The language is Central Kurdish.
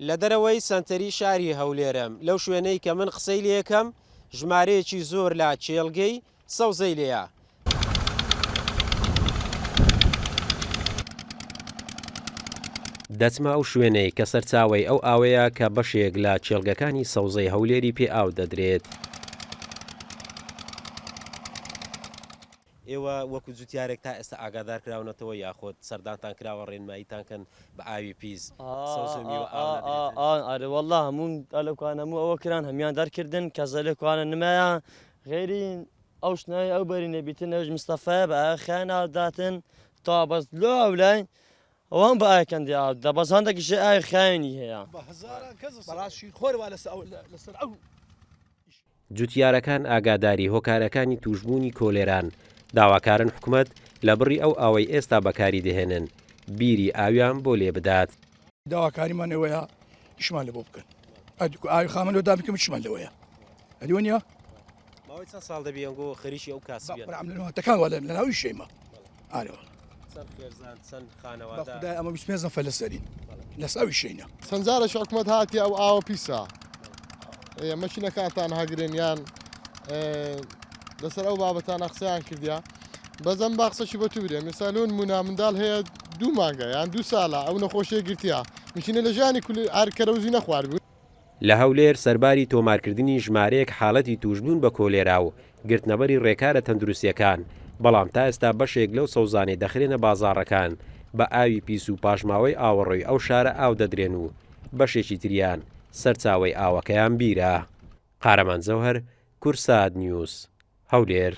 لە دەرەوەی سەنتەری شاری هەولێرم، لەو شوێنەی کە من قسەی لێکەم ژمارەیەکی زۆر لە کێڵگەی سەوزەی لێیە. دەچمە ئەو شوێنەی کە سەرچاوەی ئەو ئاوەیە کە بەشێک لە کێڵگەکانی سەوزەی هەولێری پێ ئاو دەدرێت. ئێوە وەکو جوتیارێک تا ئێستا ئاگادار کراونەتەوە یاخود سەردانتان کراوە ڕێنماییتان کەن بە ئاوی پیس سەوزە و میوە ئاو نەدرێتن؟ ئەرێ وەڵا هەموو ئەلەکان هەموو ئەوە کران هەمیان دەرکردن کەسە لەکوانە نمایە غێری ئەو شنای ئەو بەری نەبیتن ئەوش مستەفایە بە ئاوی خیان ئاو داتن تا بەس لۆ ئەو لای ئەوان بە ئاوی کەندی ئاو دە بەس هەندێکیش ئاوی خاوێنی هەیە. بە هەزاران کەس بەڕاست شیرخۆر وا لەسەر ئەو جوتیارەکان ئاگاداری هۆکارەکانی تووشبوونی کۆلێران، داواکارن حکومەت لە بڕی ئەو ئاوەی ئێستا بەکاری دەهێنن، بیری ئاویان بۆ لێ بدات. داواکاریمان ئەوەیە ئیشمان لەبۆ بکەن ئەدکو ئاوی خامە لۆ دابکەم چمان لەوەیە ئەدی نیە ماوەی چەند ساڵ دەبی ئەنگۆ خەریکی ئەو کاسبیان تەکان وە لە ناوی شەیمە ئارەوە چەند خێزان چەند خانەوادە خدای ئەمە 25 نەفەر لەسەرین لەس ئەوی شەینە چەند جارێک حکومەت هاتیە ئەو ئاوە پیسە مەکینەکانتان هەگرن یان لەسەر ئەو بابەتانە قسەیان کردیا بەزەم با قسەشی بە تو برێم ئێستا لۆ نمونە منداڵ هەیە دوو مانگە یان دوو ساڵە ئەو نەخۆشیە گرتیە مشینە لە ژیانی کول هەر کەرەوزی نەخواردبوو. لە هەولێر سەرباری تۆمارکردنی ژمارەیەک حاڵەتی تووشبوون بە کۆلێرا و گرتنەبەری ڕێکارە تەندروستییەکان، بەڵام تا ئێستا بەشێک لەو سەوزانەی دەخرێنە بازاڕەکان بە ئاوی پیس و پاشماوەی ئاوەڕۆی ئەو شارە ئاو دەدرێن و بەشێکی تریان سەرچاوەی ئاوەکەیان بیرە. قارەمان جەوهەر، کوردسات نیوز، هەولێر.